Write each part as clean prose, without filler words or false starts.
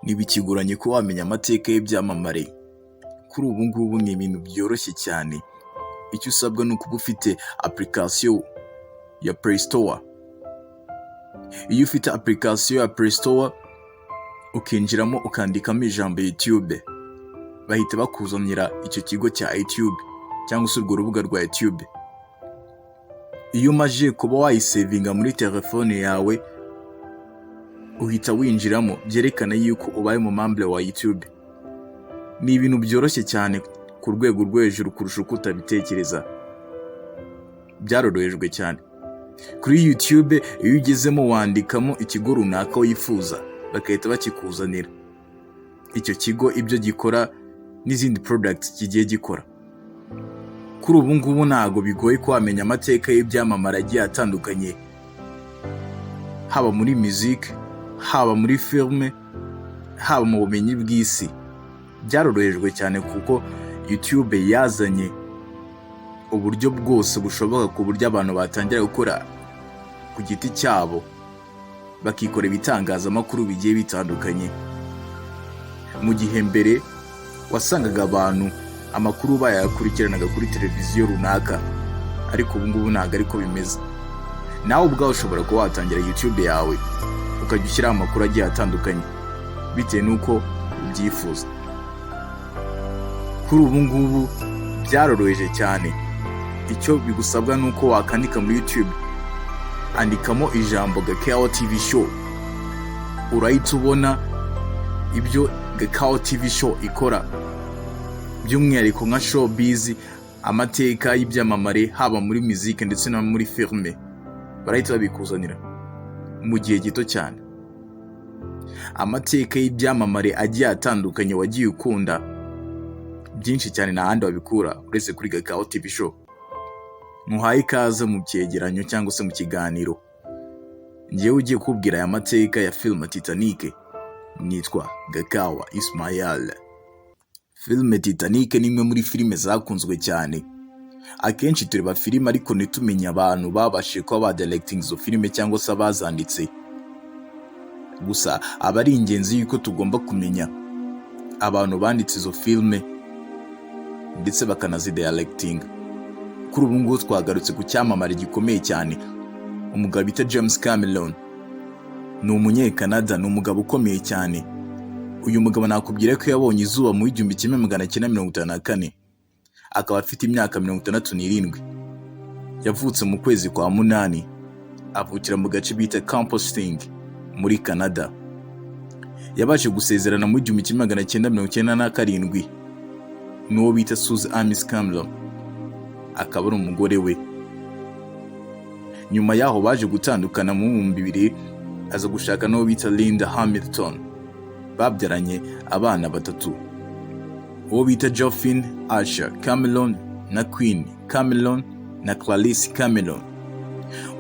Ntibikigoranye kuba wamenya amateka y'ibyamamare. Kuri ubu ngubu ni ibintu byoroshye cyane. Icyo usabwa ni ukuba ufite application ya Play Store. Iyo ufite application ya Play Store, ukinjiramo ukandikamo ijambo YouTube, bahita bakuzanira icyo kigo cya YouTube cyangwa se urwo rubuga rwa YouTube. Iyo umaze kuba wayisevinga muri telefone yawe, uhita winjiramo, byerekana yuko ubaye umu member wa YouTube. Ni ibintu byoroshye cyane ku rwego rwo hejuru kurusha uko utabitekereza. Byarorohejwe cyane. Kuri YouTube iyo ugezemo wandikamo ikigo runaka wifuza, bagahita bakikuzanira. Icyo kigo, ibyo gikora n'izindi products kigiye gikora. Kuri ubu ngubu ntabwo bigoye ko wamenya amateka y'ibyamamare agiye atandukanye, haba muri music, haba muri filime, haba mu bumenyi bw'isi. Byarorohejwe cyane kuko YouTube yazanye uburyo bwose bushoboka ku buryo abantu batangira gukora ku giti cyabo, bakikora ibitangazamakuru bigiye bitandukanye. Mu gihe mbere wasangaga abantu amakuru bayakurikiranaga kuri televiziyo runaka, ariko ubu ngubu ntabwo ariko bimeze. Nawe ubwawe ushobora kuba watangira YouTube yawe, ukajya ushyiraho amakuru agiye atandukanye bitewe n'uko ubyifuza. Kuri ubu ngubu byaroroheje cyane. Icyo bigusabwa ni uko wakandika muri YouTube, andikamo ijambo Gakawa TV Show, urahita ubona ibyo Gakawa TV Show ikora, by'umwihariko nka showbiz, amateka y'ibyamamare haba muri muzike ndetse no muri filime, barahita babikuzanira mu gihe gito cyane. Amateka y'ibyamamare agiye atandukanye wagiye ukunda byinshi cyane, nta handi wabikura uretse kuri Gakawa TV Show. Muhaye ikaze mu cyegeranyo cyangwa se mu kiganiro. Ngewe ugiye kubwira aya mateka ya filime Titanic nitwa Gakawa Ismael. Filime Titanic ni imwe muri filime zakunzwe cyane. Akenshi tureba filime ariko ntitumenye abantu babashije kuba badirectinga izo filime cyangwa se abazanditse. Gusa aba ari ingenzi yuko tugomba kumenya abantu banditse izo filime ndetse bakanazidirectinga. Kuri ubu ngubu twagarutse ku cyamamare gikomeye cyane, umugabo bita James Cameron. Ni umunyekanada, ni umugabo ukomeye cyane. Uyu mugabo nakubwira ko yabonye izuba mu 1954, akaba afite imyaka 67. Yavutse mu kwezi kwa munani, avukira mu gace bita Kapuskasing muri Canada. Yabashe gusezerana mu 1997 n'uwo bita Suzy Amis Cameron, akaba ari umugore we. Nyuma yaho baje gutandukana mu 2000, aza gushaka n'uwo bita Linda Hamilton. Babyaranye abana batatu, uwo bita Geoffrey Archer Cameron na Quinn Cameron na Clarisse Cameron.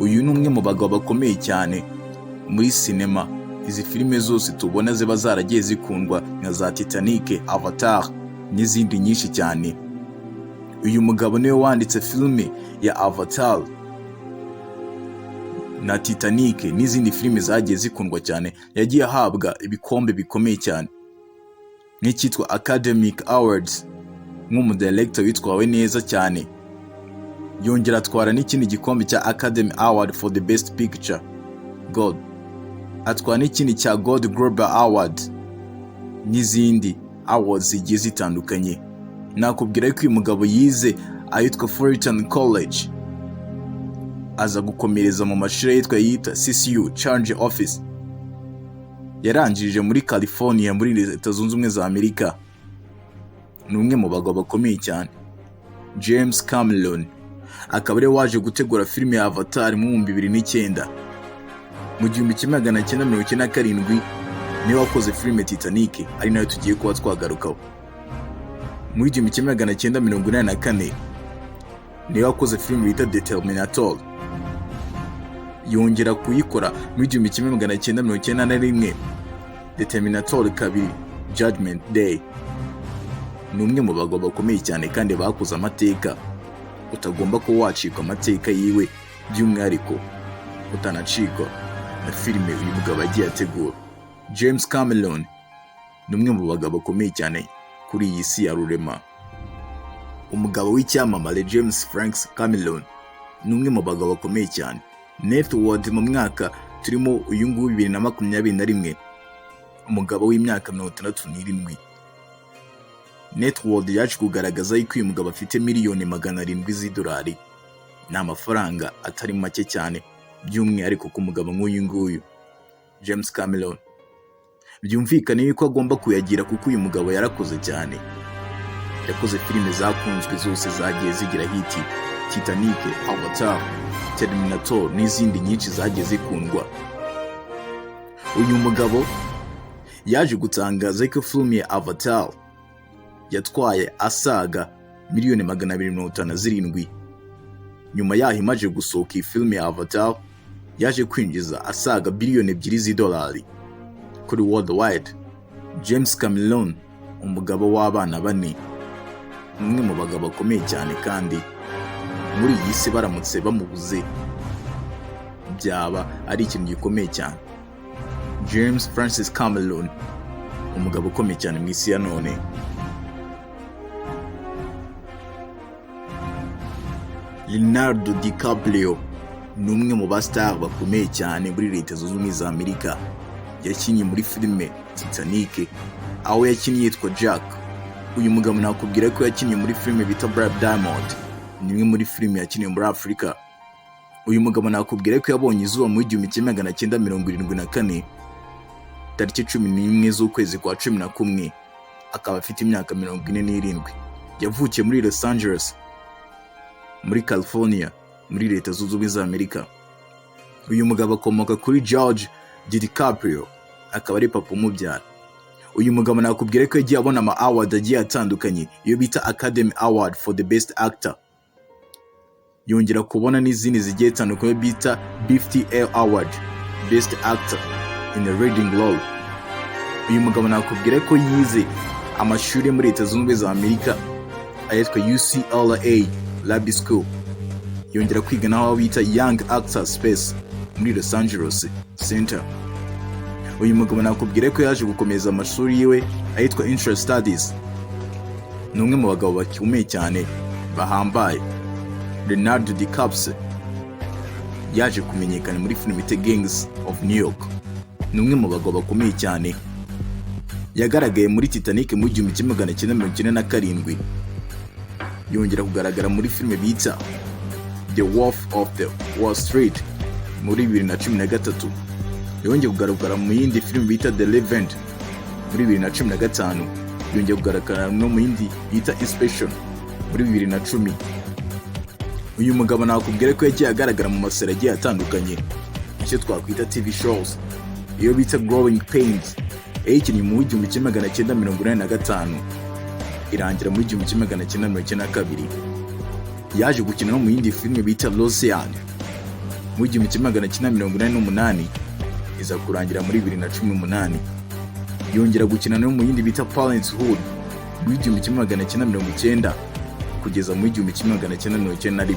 Uyu ni umwe mu bagabo bakomeye cyane muri sinema. Izi filime zose tubona ziba zaragiye zikundwa nka za Titanic, Avatar n'izindi nyinshi cyane. Uyu mugabo niwe wanditse filime ya Avatar na Titanic n'izindi filime zagiye zikundwa cyane. Yagiye ahabwa ibikombe bikomeye cyane nk'icyitwa Academic Awards nk'umudirector witwawe neza cyane. Yongera atwara n'ikindi gikombe cya Academy Award for the Best Picture Gold, atwara n'ikindi cya Gold Globe Award n'izindi awards zigiye zitandukanye. Nakubwira ko uyu mugabo yize ahitwa Fullerton College, aza gukomereza mu mashuri yitwa yita CSU Challenge Office. Yarangirije muri California muri Leta Zunze Ubumwe za Amerika. Ni umwe mu bagabo bakomeye cyane, James Cameron, akaba ariwe waje gutegura filime ya Avatar mu 2009. Mu 1997 niwe wakoze filime Titanic, ari nayo tugiye kuba twagarukaho. Mu 1984 niwe wakoze filime bita The Terminator, yongera kuyikora mu 1991, The Terminator 2 Judgment Day. Ni umwe mu bagabo bakomeye cyane kandi bakoze amateka, utagomba kuba wacikwa amateka yiwe, by'umwihariko utanacikwa na filime uyu mugabo agiye ategura. James Cameron. Ni umwe mu bagabo bakomeye cyane kuri iyi si ya rurema. Umugabo w'icyamamare James Francis Cameron ni umwe mu bagabo bakomeye cyane. Net worth mu mwaka turimo uyu nguyu, 2021, umugabo w'imyaka 67, net worth yaje kugaragaza yuko uyu mugabo afite miliyoni 700 z'idolari. Ni amafaranga atari make cyane, by'umwihariko ku mugabo nk'uyu nguyu James Cameron. Byumvikane yuko agomba kuyagira, kuko uyu mugabo yarakoze cyane. Yakoze filime zakunzwe zose zagiye zigira hit: Titanic, Avatar, Terminator n'izindi nyinshi zagiye zikundwa. Uyu mugabo yaje gutangaza ko filime ya Avatar yatwaye asaga miliyoni 257. Nyuma yaho imaze gusohoka, iyi filime ya Avatar yaje kwinjiza asaga biliyoni 2 z'idolari kuri worldwide. James Cameron, umugabo w'abana bane, umwe mu bagabo bakomeye cyane, kandi muri iyi si baramutse bamubuze byaba ari ikintu gikomeye cyane. James Francis Cameron, umugabo ukomeye cyane mu isi ya none. Leonardo DiCaprio ni umwe mu ba star bakomeye cyane muri Leta Zunze Ubumwe za Amerika. Yakinnye muri filime Titanic, aho yakinnye yitwa Jack. Uyu mugabo nakubwira ko yakinnye muri filime bita Blood Diamond, ni imwe muri filime yakiniye muri Afurika. Uyu mugabo nakubwira ko yabonye izuba muri 1974, tariki 11 z'ukwezi kwa 11, akaba afite imyaka 47. Yavukiye muri Los Angeles, muri California, muri Leta Zunze Ubumwe za Amerika. Uyu mugabo akomoka kuri George DiCaprio, akaba ari papa umubyara. Uyu mugabo nakubwira ko yagiye abona ama award agiye atandukanye, iyo bita Academy Award for the Best Actor, yongera kubona n'izindi zigiye zitandukanye bita BAFTA Award, Best Actor in a Leading Role. Uyu mugabo nakubwira ko yize amashuri muri Leta Zunze Ubumwe za Amerika ayitwa UCLA Rugby School, yongera kwiga naho bita Young Actors Space muri Los Angeles Center. Uyu mugabo nakubwira ko yaje gukomeza amashuri yiwe ayitwa Interest Studies. Ni umwe mu bagabo bakomeye cyane bahambaye. Leonardo DiCaprio yaje kumenyekana muri filime bita Gangs of New York. Ni umwe mu bagabo bakomeye cyane. Yagaragaye muri Titanic mu 1997, yongera kugaragara muri filime bita The Wolf of the Wall Street muri 2013, yongeye kugaragara mu yindi filime bita The Revenant muri 2015, yongeye kugaragara no mu yindi bita Inception muri 2010. Uyu mugabo nakubwira ko yagiye agaragara mu maseri agiye atandukanye, icyo twakwita TV shows, iyo bita Growing Pains yayikinnye mu 1985, irangira muri 1992. Yaje gukina no mu yindi filime bita Roseanne mu 1988, iza kurangira muri 2018. Yongera gukina no mu yindi bita Parenthood mu 1990 kugeza mu 1991.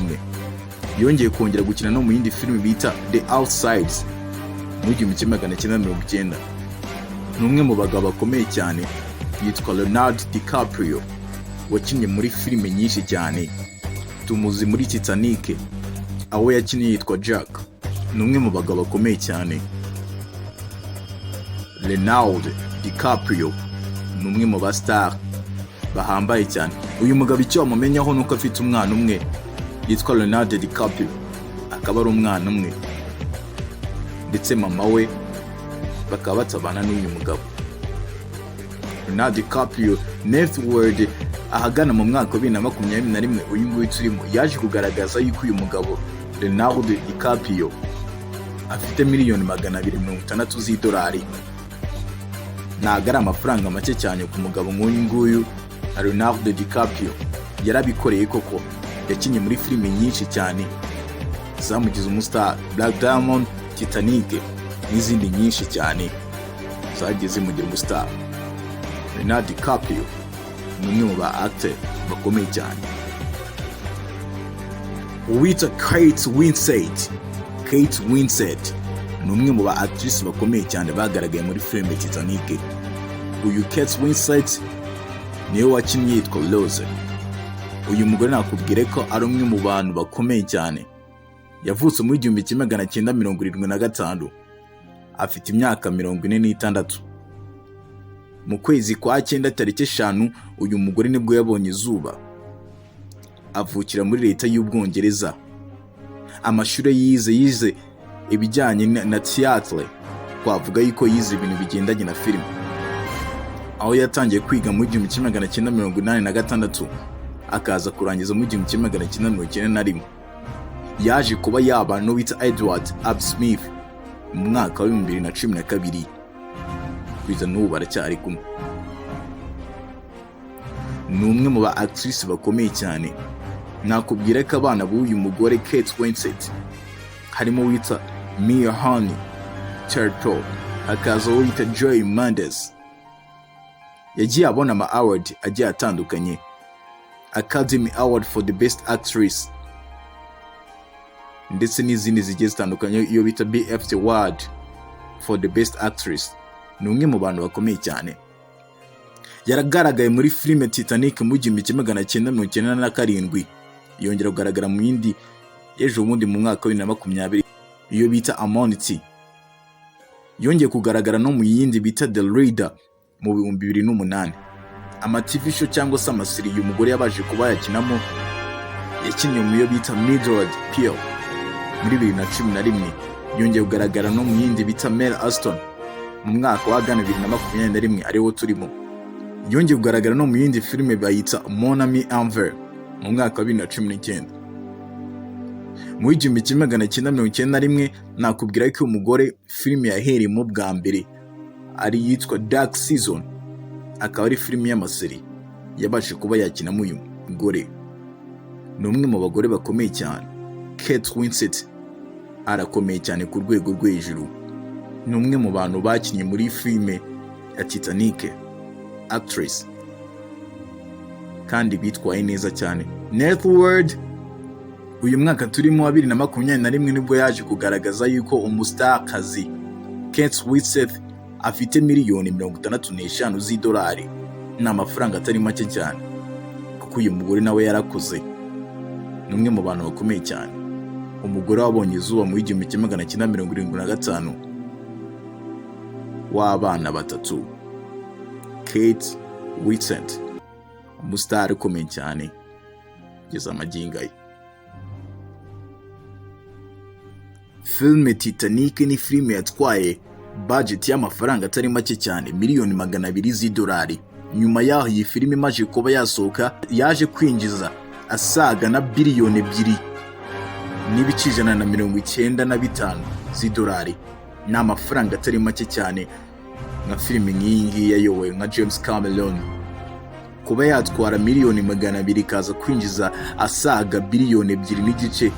Yongeye kongera gukina no mu yindi filime bita The Outsiders mu 1990. Ni umwe mu bagabo bakomeye cyane, yitwa Leonardo DiCaprio, wakinnye muri filime nyinshi cyane. Tumuzi muri Titanic, aho yakinnye yitwa Jack. Ni umwe mu bagabo bakomeye cyane. Leonardo DiCaprio ni umwe mu ba star bahambaye cyane. Uyu mugabo icyo wamumenyaho ni uko afite umwana umwe yitwa Leonardo DiCaprio, akaba ari umwana umwe, ndetse mama we bakaba batabana n'uyu mugabo. Leonardo DiCaprio net worth ahagana mu mwaka wa 2021, uyu nguyu turimo, yaje kugaragaza yuko uyu mugabo Leonardo DiCaprio afite miliyoni 260 z'idolari. Ntabwo ari amafaranga make cyane ku mugabo nk'uyu nguyu. Leonardo DiCaprio yarabikoreye koko. Yakinnye muri filime nyinshi cyane zamugize umustar: Black Diamond, Titanic n'izindi nyinshi cyane zagiye zimugira umustar. Leonardo DiCaprio ni umwe mu ba acteur bakomeye cyane. Uwitwa Kate Winslet. Kate Winslet ni umwe mu ba actrice bakomeye cyane bagaragaye muri filime Titanic. Uyu Kate Winslet niwe wakinnye yitwa Rose. Uyu mugore nakubwire ko ari umwe mu bantu bakomeye cyane. Yavutse muri 1975, afite imyaka 46. Mu kwezi kwa cyenda, tariki 5, uyu mugore nibwo yabonye izuba. Avukira muri leta y'Ubwongereza. Amashuri yize ibijyanye na theatre, twavuga yuko yize ibintu bigendanye na filime, aho yatangiye kwiga muri 1986, akaza kurangiza muri 1991. Yaje kuba yabana n'uwitwa Edward Ab Smith mu mwaka wa 2012, kugeza n'ubu baracyari kumwe. Ni umwe mu ba actrice bakomeye cyane. Nakubwira ko abana b'uyu mugore Kate Winslet harimo uwitwa Mia Honey Turtle, hakaza uwo wita Joy Mendes. Yagiye abona ama award agiye atandukanye: Academy Award for the Best Actress ndetse n'izindi zigiye zitandukanye, iyo bita BAFTA Award for the Best Actress. Ni umwe mu bantu bakomeye cyane. Yaragaragaye muri filime Titanic mu 1997, yongera kugaragara mu yindi ejo bundi mu mwaka wa 2020, iyo bita Ammonite. Yongeye kugaragara no mu yindi bita The Reader mu 2008. Ama TV show cyangwa se ama series uyu mugore yabanje kuba yakinamo: yakinnye mu yo bita Mildred Pierce muri 2011, yongeye kugaragara no mu yindi bita Mary Aston mu mwaka wa gana 2021, ariwo turimo. Yongeye kugaragara no mu yindi filime bayita Mon Ami Envers mu mwaka wa 2019. Mu 1991, nakubwira ko uyu mugore filime yahereyemo bwa mbere ari yitwa Dark Season, akaba ari filime y'ama series yabashije kuba yakinamo. Uyu mugore ni umwe mu bagore bakomeye cyane. Kate Winslet arakomeye cyane ku rwego rwo hejuru. Ni umwe mu bantu bakinnye muri filime ya Titanic, actress, kandi bitwaye neza cyane. Net worth: uyu mwaka turimo wa 2021 nibwo yaje kugaragaza yuko umustarkazi Kate Winslet afite miliyoni 65 z'idolari. Ni amafaranga atari make cyane, kuko uyu mugore nawe yarakoze. Ni umwe mu bantu bakomeye cyane. Umugore wabonye izuba mu 1975, w'abana batatu, Kate Winslet, umusitari ukomeye cyane kugeza amagingo aya. Filime Titanic ni filime yatwaye budget y'amafaranga atari make cyane, miliyoni 200 z'idolari. Nyuma y'aho iyi filime imaze kuba yasohoka, yaje kwinjiza asaga na biliyoni 2.195 z'idolari. Ni amafaranga atari make cyane nka filime nk'iyi ngiyi yayobowe nka James Cameron, kuba yatwara miliyoni 200 ikaza kwinjiza asaga biliyoni 2.5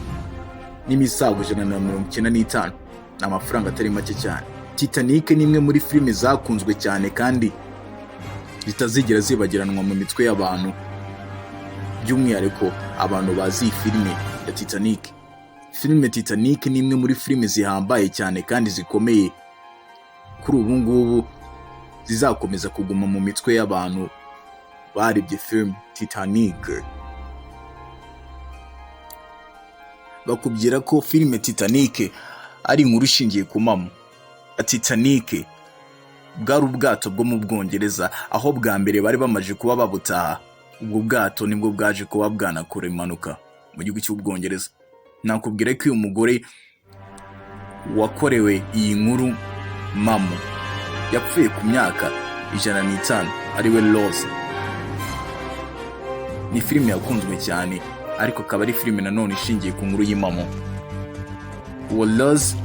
n'imisago 195, ni amafaranga atari make cyane. Titanic ni imwe muri filime zakunzwe cyane kandi zitazigera zibagiranwa mu mitwe y'abantu, by'umwihariko abantu bazi iyi filime ya Titanic. Filime Titanic ni imwe muri filime zihambaye cyane kandi zikomeye kuri ubu ngubu, zizakomeza kuguma mu mitwe y'abantu barebye filime Titanic. Bakubwira ko filime Titanic ari inkuru ishingiye ku mpamo. Titanic bwari ubwato bwo mu Bwongereza, aho bwa mbere bari bamaze kuba babutaha. Ubwo bwato nibwo bwaje kuba bwanakora impanuka mu gihugu cy'Ubwongereza. Nakubwira ko uyu mugore wakorewe iyi nkuru mamo yapfuye ku myaka 105, ariwe Rose. Ni filime yakunzwe cyane, ariko akaba ari filime nanone ishingiye ku nkuru y'impamo. Uwo Rose,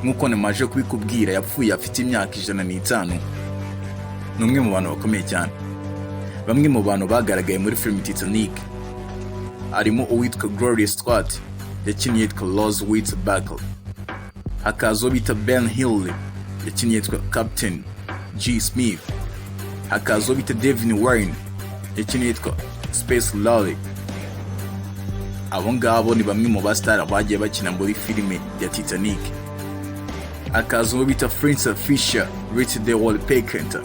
nk'uko namaje kubikubwira, yapfuye afite imyaka 105. Ni umwe mu bantu bakomeye cyane. Bamwe mu bantu bagaragaye muri filime Titanic harimo uwitwa Gloria Stuart, yakinnye yitwa Rose Witt Buckley, hakaza uwo bita Ben Hill, yakinnye yitwa Captain G Smith, hakaza uwo bita Devin Warren, yakinnye yitwa Space Lolly. Abo ngabo ni bamwe mu basitari bagiye bakina muri filime ya Titanic. Hakaza uwo bita Frances Fisher Rich the Wall Pekenter.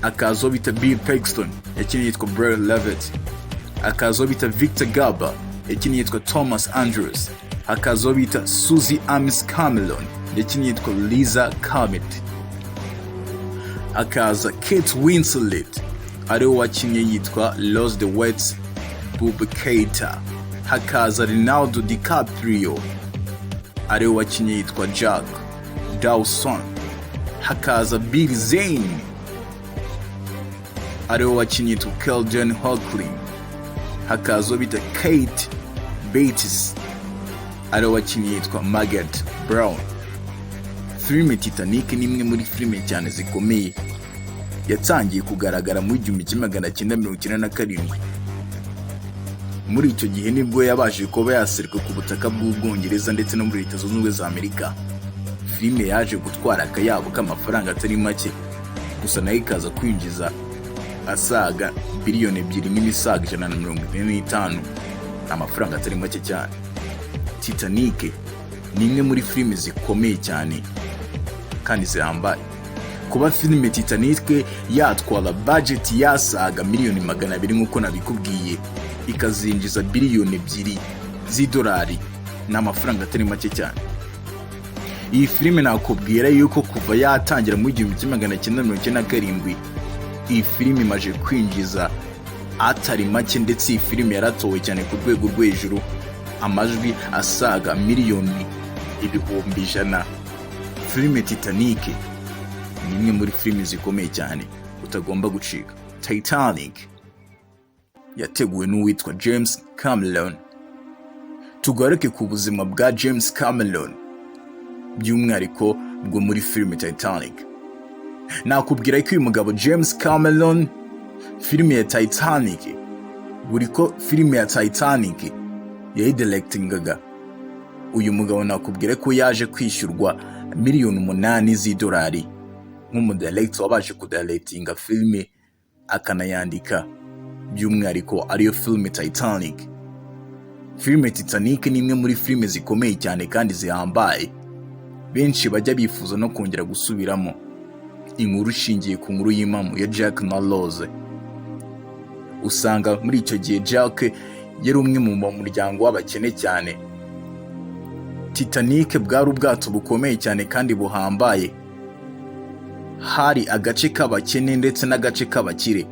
Akaza uwo bita Bill Paxton, yakinnye yitwa Blair Levitt. Akaza uwo bita Victor Garber, yakinnye yitwa Thomas Andrews. Hakaza uwo bita Suzy Amis Cameron, yakinnye yitwa Liza Carmody. Hakaza Kate Winslet, ariwe wakinnye yitwa Rose DeWitt Bukater. Hakaza Leonardo DiCaprio, ariwe wakinnye yitwa Jack Dawson. Hakaza Billy Zane, ariwe wakinnye yitwa Keldon Hockley. Hakaza uwo bita Kate Bates, ariwe wakinnye yitwa Margaret Brown. Filime Titanic ni imwe muri filime cyane zikomeye, yatangiye kugaragara muri 1997. Muri icyo gihe nibwo yabashije kuba yaseruka ku butaka bw'Ubwongereza ndetse no muri Leta Zunze Ubumwe za Amerika. Filime yaje gutwara akayabo k'amafaranga atari make, gusa nayo ikaza kwinjiza asaga biliyoni 2 n'imisago 145, amafaranga atari make cyane. Titanic ni imwe muri filime zikomeye cyane kandi zihambaye. Kuba filime Titanic yatwara budget yasaga miliyoni 200 nk'uko nabikubwiye, ikazinjiza biliyoni 2 z'idolari, ni amafaranga atari make cyane. Iyi filime nakubwira yuko kuva yatangira muri 1997, iyi filime imaze kwinjiza atari make, ndetse iyi filime yaratowe cyane ku rwego rwo hejuru, amajwi asaga miliyoni 100,000,000. Filime Titanic ni imwe muri filime zikomeye cyane utagomba gucika. Titanic yateguwe n'uwitwa James Cameron. Tugaruke ku buzima bwa James Cameron, by'umwihariko bwo muri filime Titanic. Nakubwira ko uyu mugabo James Cameron, filime ya Titanic, buri ko filime ya Titanic yayidirectingaga, uyu mugabo nakubwira ko yaje kwishyurwa miliyoni 8 z'idolari nk'umudirector wabashe kudirectinga filime akanayandika, by'umwihariko ariyo filime Titanic. Filime Titanic ni imwe muri filime zikomeye cyane kandi zihambaye, benshi bajya bifuza no kongera gusubiramo, inkuru ishingiye ku nkuru y'impamo ya Jack na Rose. Usanga muri icyo gihe Jack yari umwe mu muryango w'abakene cyane. Titanic bwari ubwato bukomeye cyane kandi buhambaye. Hari agace k'abakene ndetse n'agace k'abakire.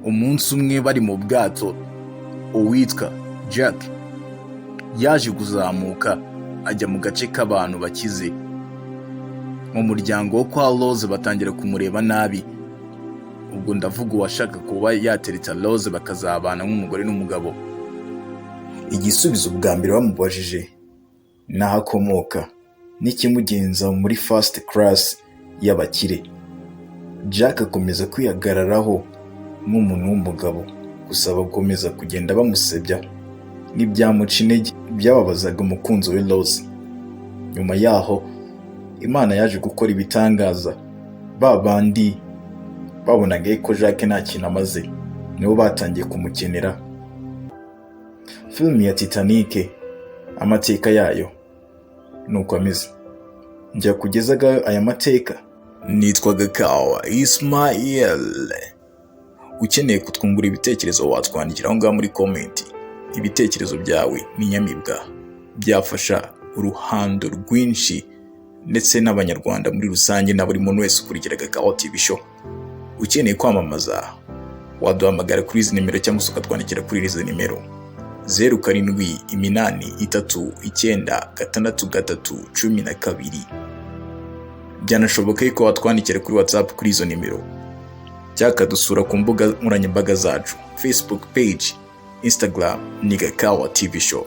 Umunsi umwe bari mu bwato, uwitwa Jack yaje kuzamuka ajya mu gace k'abantu bakize. Mu muryango wo kwa Rose batangira kumureba nabi. Ubwo ndavuga uwashaka kuba yatereta Rose bakazabana nk'umugore n'umugabo. Igisubizo bwa mbere bamubajije n'aho akomoka n'ikimugenza muri first class y'abakire, Jack akomeza kwihagararaho nk'umuntu w'umugabo, gusa bakomeza kugenda bamusebya. Ntibyamuca intege, byababazaga umukunzi we Rose. Nyuma yaho Imana yaje gukora ibitangaza. Ba bandi babonaga ko Jack nta kintu amaze nibo batangiye kumukenera. Filimi ya Titanic, amateka yayo nuko ameze. Njya kugezaga aya mateka, nitwa Gakawa Ismael. Ukeneye kutwungura ibitekerezo, watwandikira aho ngaho muri comment. Ibitekerezo byawe ni inyamibwa, byafasha uruhando rwinshi ndetse n'Abanyarwanda muri rusange na buri muntu wese ukurikira Gakawa TV Show. Ukeneye kwamamaza, waduhamagara kuri izi nimero cyangwa se ukatwandikira kuri izi nimero: 0783 963 12. Byanashoboka yuko watwandikira kuri WhatsApp kuri izo nimero, cyangwa ukadusura ku mbuga nkoranyambaga zacu, Facebook page, Instagram ni Gakawa TV Show.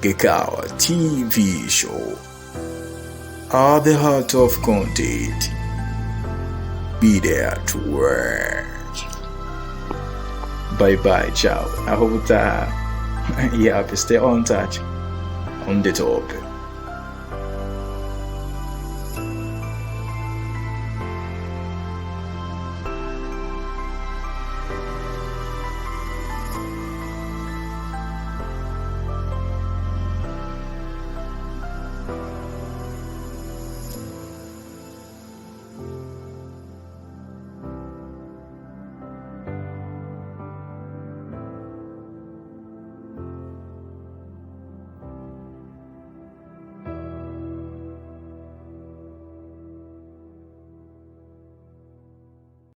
Gakawa TV Show are the heart of content. Be there to watch. Bye bye, ciao. Aho butaha. Yeah, stay on touch. On the top.